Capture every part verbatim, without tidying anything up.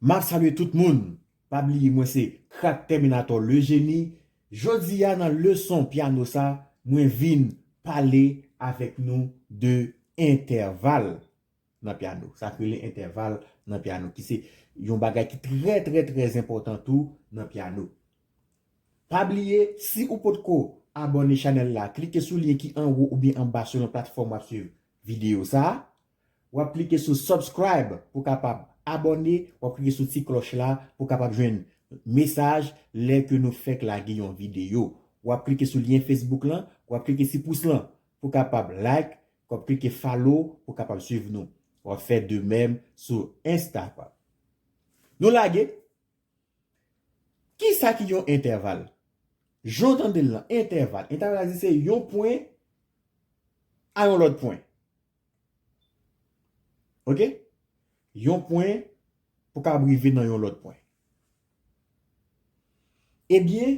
M ap salye tout moun. Pa bliye mwen se Crack Terminator le Génie. Jodi a nan leson pyano sa, mwen vin pale avèk nou de entèval nan pyano. Sa k rele entèval nan pyano, ki se yon bagay ki trè, trè, trè enpòtan tou nan pyano. Pa bliye, si ou potko abòne chanèl la, klike sou lyen ki anwo oubyen anba selon platfòm w ap swiv videyo sa a. W ap klike sou subscribe pou w kapab abòne, w ap klike sou ti klòch la pou w kapab jwenn mesaj lè ke nou fèk lage yon videyo. W ap klike sou lyen Facebook lan, w ap klike sou pous lan pou w kapab like, w ap klike follow pou w kapab swiv nou. W ap fè de menm sou Instagram. Nou lage. Kisa ki yon entèval? Jan w tande l lan, entèval. Entèval la di se yon pwen a yon lòt pwen. Oke? Yon pwen pou ka rive nan yon lòt pwen. Ebyen,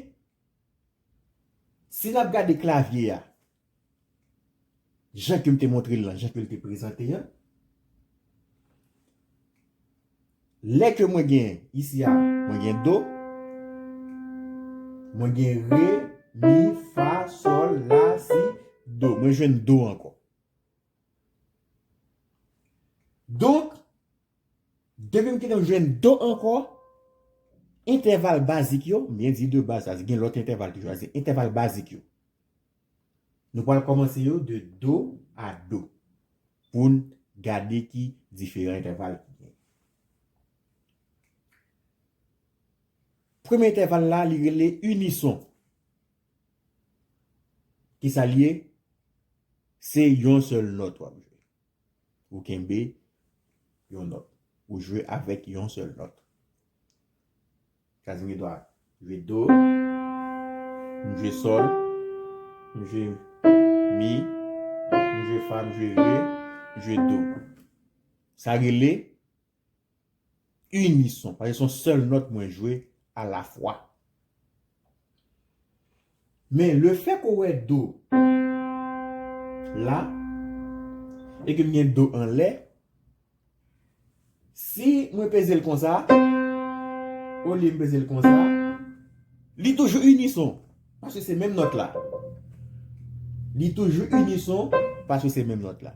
si n ap gade klavye a, jan ke m te montre l lan, jan ke l te prezante an, lè ke mwen gen isi a, mwen gen do, mwen gen re, mi, fa, sòl, la, si, do. Mwen jwenn do ankò. Donk, depi m kite m jwenn do ankò, entèval bazik yo, m byen di de baz, sa gen lòt entèval toujou, se entèval bazik yo. Nou pral kòmanse yo de do a do pou n gade ki diferan entèval ki gen. Premye entèval la, li rele inison. Kisa l ye? Se yon sèl nòt w ap jwe. Ou kenbe yon nòt. Ou jwe avèk yon sèl nòt. Sa di m gen dwa jwe do, m jwe sòl, m jwe mi, m jwe fa, m jwe re, m jwe do. Sa rele inison. Paske se yon sèl nòt mwen jwe alafwa. Men lefètke w wè do la, e ke m gen do anlè, si mwen peze l konsa, olye m peze l konsa, li toujou inison, paske se menm nòt la. Li toujou inison, paske se menm nòt la.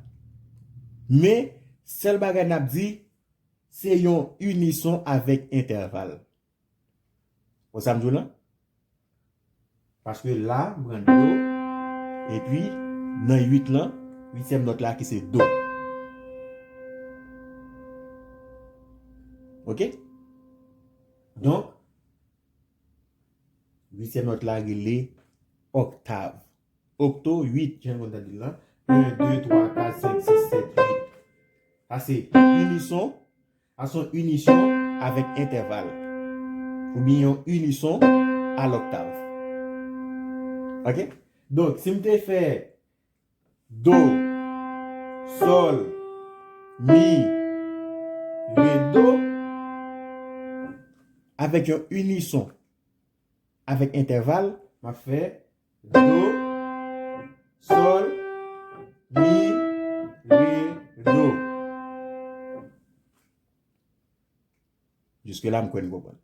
Men, sèl bagay n ap di, se yon inison avèk entèval. Wè sa m di w lan? Paske la, m pran do, epi nan uit lan, uityèm nòt la ki se do. Oke? Donk, uityèm nòt la rele oktav. Okto, uit, jan nou konn tande l lan. En, de, twa, kat, senk, sis, sèt, uit. Sa se inison. Sa se yon inison avèk entèval. Oubyen yon inison a loktav. Oke? Donk, si m te fè do, sòl, mi, re, do, avèk yon inison avèk entèval, m ap fè do, sòl, mi, re, do. Jiske la, m kwè n konprann.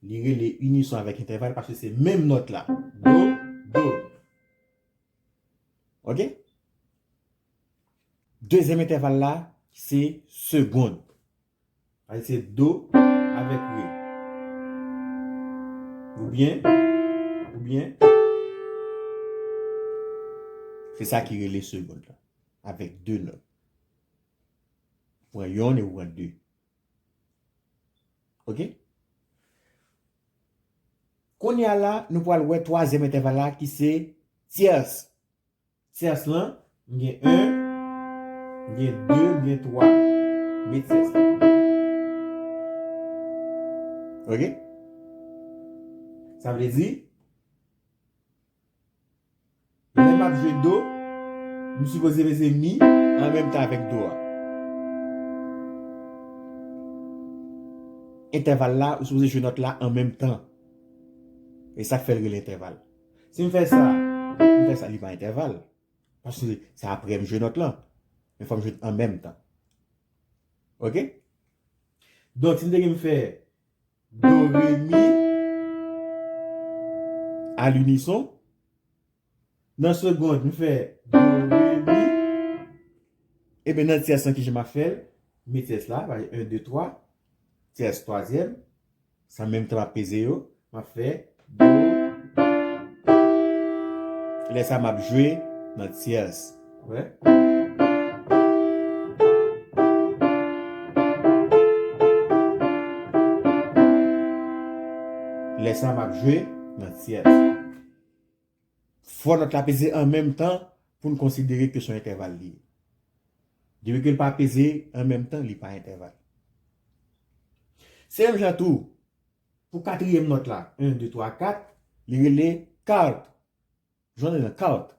Li rele inison avèk entèval paske se menm nòt la. Do, do. Oke? Dezyèm entèval la, se segonn. Sa vle di se do avèk re. Oubyen, oubyen, se sa ki rele segonn la, avèk de nòt. Ou pran yonn e ou pran de. Oke? Kounye a la, nou pral wè twazyèm entèval la ki se tyès. Tyès lan, m gen en, m gen de, m gen twa. Met tyès lan. Oke? Sa vle di, lè m ap jwe do, m sipoze peze mi an menm tan avèk do a. Entèval la, ou sipoze jwe nòt la an menm tan. E sa k fè l rele entèval. Si m fè sa, m fè sa, li pa entèval. Paske se apre m jwe nòt lan. Men fò m jwe l an menm tan. Oke? Donk, si m te gen m fè do, re, mi, a linison, nan segond, m fè do, re, mi, ebyen, nan tyès lan, kijan m ap fè l? M met tyès la, pa egzanp, en, de, twa, tyès twazyèm, sa menm tan m ap peze yo, m ap fè do. Lè sa, m ap jwe nan tyès. Wè? Lè sa, m ap jwe nan tyès. Fò nòt la peze an menm tan pou n konsidere ke se yon entèval li ye. Depi ke l pa peze an menm tan, li pa entèval. Se menm jan tou, pou katriyèm nòt la, en, de, twa, kat, li rele quart. Jwenn nan quart.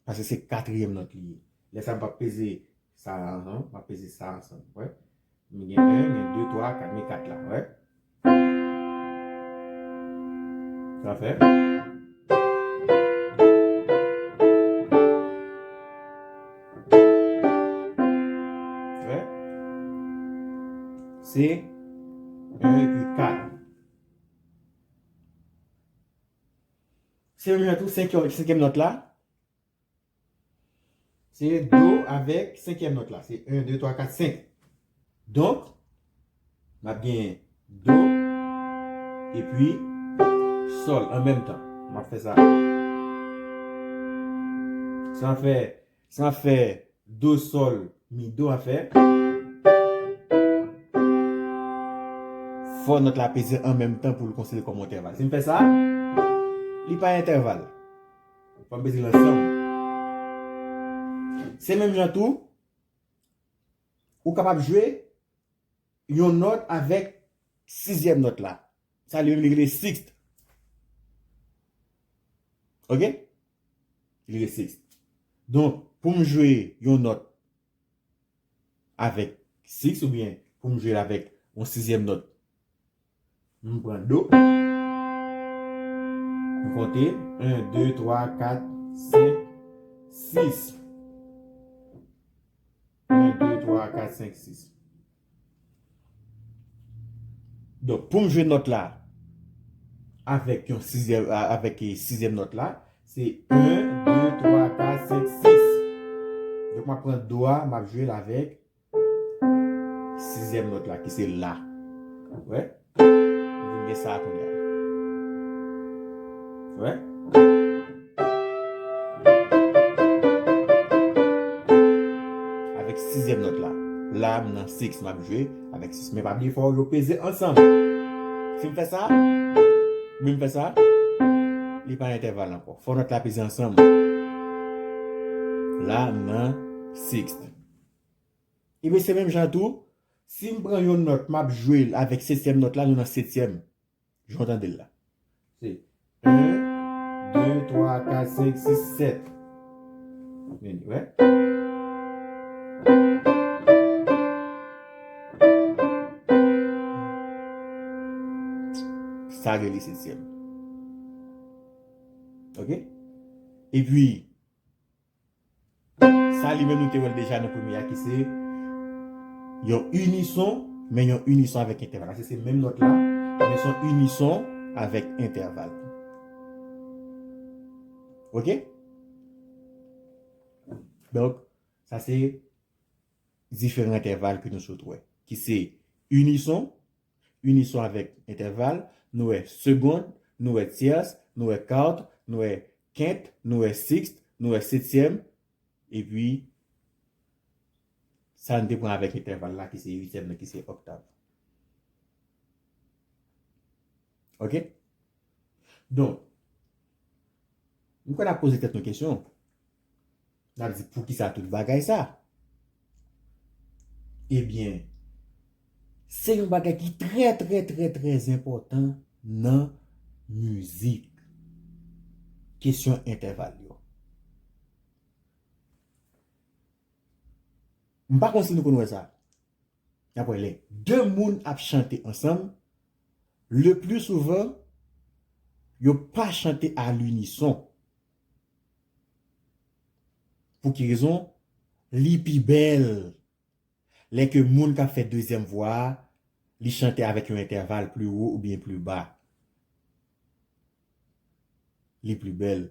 Paske se katriyèm nòt li ye. Lè sa, m p ap peze sa a, non, m ap peze sa ansanm. Wè. M gen en, gen de, twa, kat, men kat la, wè. Sa fè. Wè. Se en epi kat. Se menm jan tou, senkyèm, senkyèm nòt la. Se do avèk senkyèm nòt la. Se en, de, twa, kat, senk. Donk, m ap gen do epi sòl an menm tan. M ap fè sa. Sa fè, sa fè do, sòl, mi, do a fè. Fò nòt la peze an menm tan pou l konsidere kòm yon entèval. Si m fè sa, li pa entèval. Fò m peze l ansanm. Se menm jan tou, ou kapab jwe yon nòt avèk sizyèm nòt la. Sa li menm li rele sixt. Oke? Li rele sixt. Donk, pou m jwe yon nòt avèk siks oubyen pou m jwe l avèk yon sizyèm nòt, m pran do. M konte en, de, twa, kat, senk, sis. En, de, twa, kat, senk, sis. Donk, pou m jwe nòt la avèk yon sizyèm, a- avèk, e, sizyèm nòt la, se en, de, twa, kat, senk, sis. Donk, m ap pran do a, m ap jwe l avèk sizyèm nòt la, ki se la. Wè? M vin gen sa a kounye a. Wè? Avèk sizyèm nòt la. La, m nan siks, m ap jwe avèk siks. Men pa bliye, fò yo peze ansanm. Si m fè sa, men m fè sa, li pa entèval ankò. Fò nòt la peze ansanm. La, m nan siks. Ebyen, se menm jan tou, si m pran yon nòt, m ap jwe l avèk setyèm nòt la, nou nan setyèm. Jan w tande l la. Se en, de, twa, kat, senk, sis, sèt. Men, wè. Sa rele setyèm. Oke? Epi, sa li menm nou te wè l deja nan premye a ki se yon inison, men yon inison avèk entèval. Paske se menm nòt la, men se yon inison avèk entèval. Oke? Donk, sa se diferan entèval ke nou sot wè, ki se inison, inison avèk entèval, nou wè segond, nou wè tyès, nou wè quart, nou wè quinte, nou wè sixt, nou wè setyèm, epi sa n te pran avèk entèval la ki se uityèm nan, ki se oktav. Oke? Donk, nou konn ap poze tèt nou kesyon. N ap di, poukisa tout bagay sa? Ebyen, se yon bagay ki trè, trè, trè, trè enpòtan nan mizik. Kesyon entèval yo. M pa konn si nou konn wè sa. N ap wè lè de moun ap chante ansanm, le pli souvan, yo pa chante a linison. Pou ki rezon? Li pi bèl. Lè ke moun k ap fè dezyèm vwa a, li chante avèk yon entèval pli wo oubyen pli ba, li pli bèl.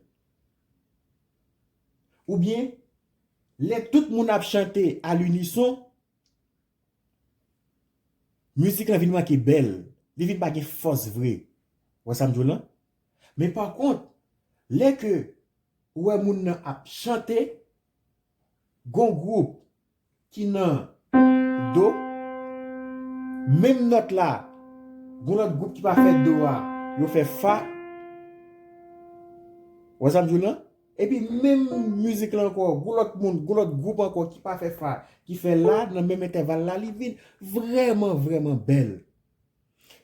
Oubyen, lè tout moun ap chante alinison, mizik lan vin manke bèl, li vin pa gen fòs vre. Ou wè sa m di w lan? Men pa kont, lè ke ou wè moun nan ap chante, gon gwoup ki nan do, menm nòt la, gon lòt gwoup ki pa fè do a, yo fè fa. Ou wè sa m di w lan? Epi menm mizik la ankò, gon lòt moun, gon lòt gwoup ankò ki pa fè fa, ki fè la nan menm entèval la, li vin vrèman, vrèman bèl.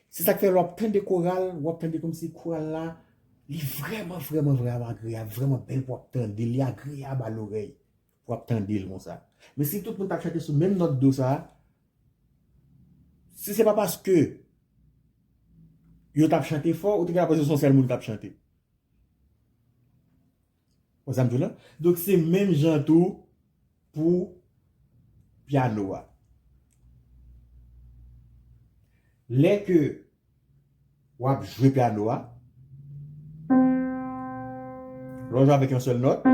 Se sa k fè lè w ap tande koral, w ap tande kòmsi koral la, li vrèman, vrèman, vrèman agreyab, vrèman bèl pou w ap tande, li agreyab a lorèy pou w ap tande l konsa. Men si tout moun t ap chante sou menm nòt do sa, si se pa paske yo t ap chante fò, ou te ka panse se yon sèl moun k ap chante. Ou sa m di w lan? Donk, se menm jan tou pou pyano a. Lè ke w ap jwe pyano a, lè w jwe avèk yon sèl nòt,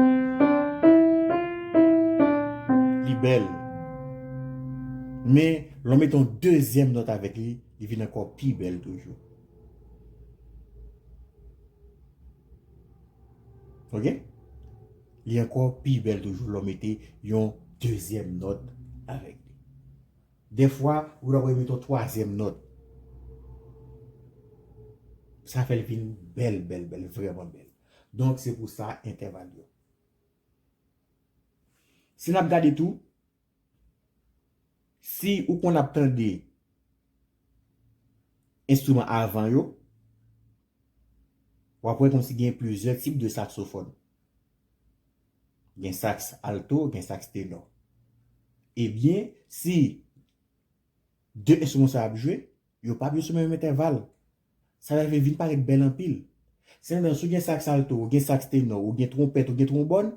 li bèl. Men, lè w mete yon dezyèm nòt avèk li, li vin ankò pi bèl toujou. Ok? Li ankò pi bèl toujou lè w mete yon dezyèm nòt avèk li. Dèfwa, ou ta pral mete yon twazyèm nòt. Sa fè l vin bèl, bèl, bèl, vrèman bèl. Donk, se pou sa, entèval yo. Si n ap gade tou, si ou konn ap tande enstriman a van yo, w ap wè kòmsi gen plizyè tip de saksofòn. Gen saks alto, gen saks tenò. Ebyen, si de enstriman sa ap jwe, yo p ap jwe sou menm entèval. Sa fè l vin parèt bèl anpil. Sepandan, si w gen saks alto, ou gen saks tenò, ou gen twonpèt, ou gen twonbòn,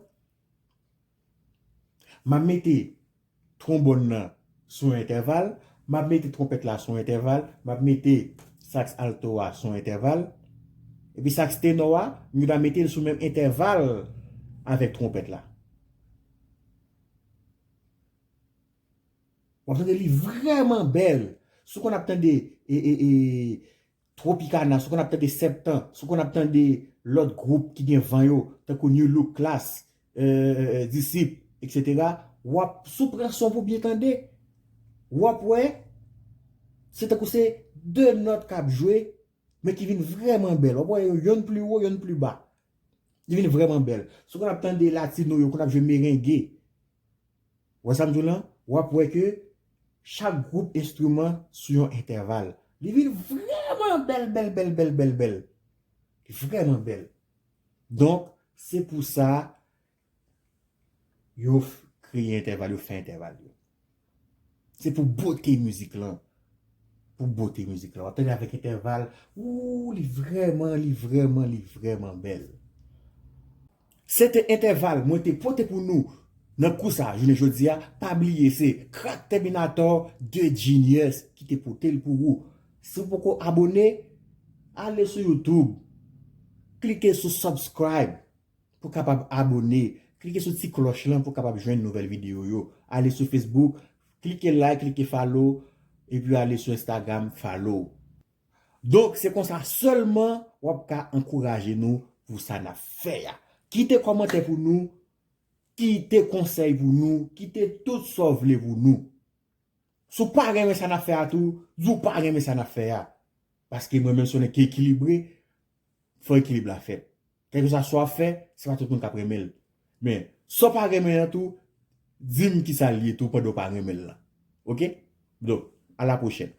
m ap mete twonbòn nan sou yon entèval, m ap mete twonpèt la sou yon entèval, m ap mete saks alto a sou yon entèval, epi saks tenò a, m ta mete l sou menm entèval avèk twonpèt la. W ap tande li vrèman bèl. Si w konn ap tande e, e, e, Tropicana, si w konn ap tande Septan, si w konn ap tande lòt gwoup ki gen van yo, tankou New Look Class, e, e, e, Disip, etsetera, w ap, si w pran son pou byen tande, w ap wè, se tankou se de nòt k ap jwe, men ki vin vrèman bèl. W ap wè yo, yonn pli wo, yonn pli ba. Li vin vrèman bèl. Si w konn ap tande latino yo, konn ap jwe merenge, ou wè sa m di w lan? W ap wè ke chak gwoup enstriman sou yon entèval. Li vin vrèman bèl, bèl, bèl, bèl, bèl, bèl. Li vrèman bèl. Donk, se pou sa, yo f-, kreye entèval, yo fè entèval yo. Se pou bote mizik lan. Pou bote mizik lan. W ap tande avèk entèval. Ou, li vrèman, li vrèman, li vrèman bèl. Se te entèval mwen te pote pou nou nan kou sa, jounen jodi a. Pa bliye, se Crack Terminator de Genius ki te pote l pou ou. Si w poko abone, ale sou YouTube. Klike sou subscribe pou kapab abone. Klike sou ti klòch lan pou kapab jwenn nouvèl videyo yo. Ale sou Facebook, klike like, klike follow, epi ale sou Instagram, follow. Donk, se konsa sèlman w ap ka ankouraje nou pou sa n ap fè a. Kite kòmantè pou nou, kite konsèy pou nou, kite tout sa w vle pou nou. Si w pa renmen sa n ap fè a tou, di w pa renmen sa n ap fè a. Paske mwen menm se yon nèg ki ekilibre, fò ekilib la fèt. Kèlkeswa sa w ap fè, se pa tout moun k ap renmen l. Men, sa w pa renmen an tou, di m kisa l ye tou pandan w pa renmen l lan. Oke? Donk, a la pwochèn.